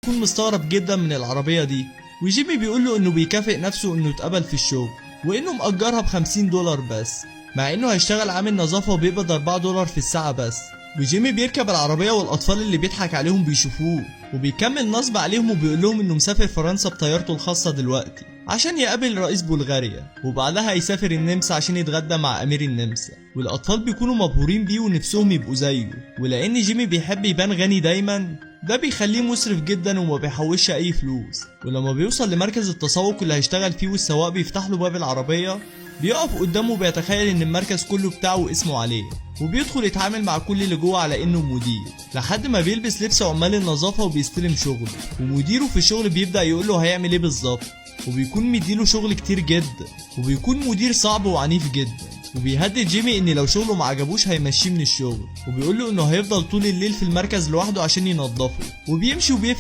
بيكون مستغرب جدا من العربية دي، وجيمي بيقول له انه بيكافئ نفسه انه اتقبل في الشغل وانه مأجرها ب$50 بس، مع انه هيشتغل عامل نظافة وبيقبض $4 في الساعة بس. وجيمي بيركب العربية والاطفال اللي بيضحك عليهم بيشوفوه، وبيكمل نصب عليهم وبيقول لهم انه مسافر فرنسا بطيارته الخاصة دلوقتي عشان يقابل رئيس بلغاريا، وبعدها يسافر النمسا عشان يتغدى مع امير النمسا. والاطفال بيكونوا مبهورين بيه ونفسهم يبقوا زيه، ولان جيمي بيحب يبان غني دايما ده بيخليه مسرف جدا وما بيحوش اي فلوس. ولما بيوصل لمركز التسوق اللي هيشتغل فيه والسواق بيفتح له باب العربية، بيقف قدامه وبيتخيل ان المركز كله بتاعه واسمه عليه، وبيدخل يتعامل مع كل اللي جوه على انه مدير، لحد ما بيلبس لبس عمال النظافة وبيستلم شغله. ومديره في الشغل بيبدأ يقوله هيعمل ايه بالظبط، وبيكون مديله شغل كتير جدا، وبيكون مدير صعب وعنيف جدا، وبيهدد جيمي ان لو شغله ما عجبوش هيمشيه من الشغل، وبيقول له انه هيفضل طول الليل في المركز لوحده عشان ينظفه، وبيمشي وبيقفل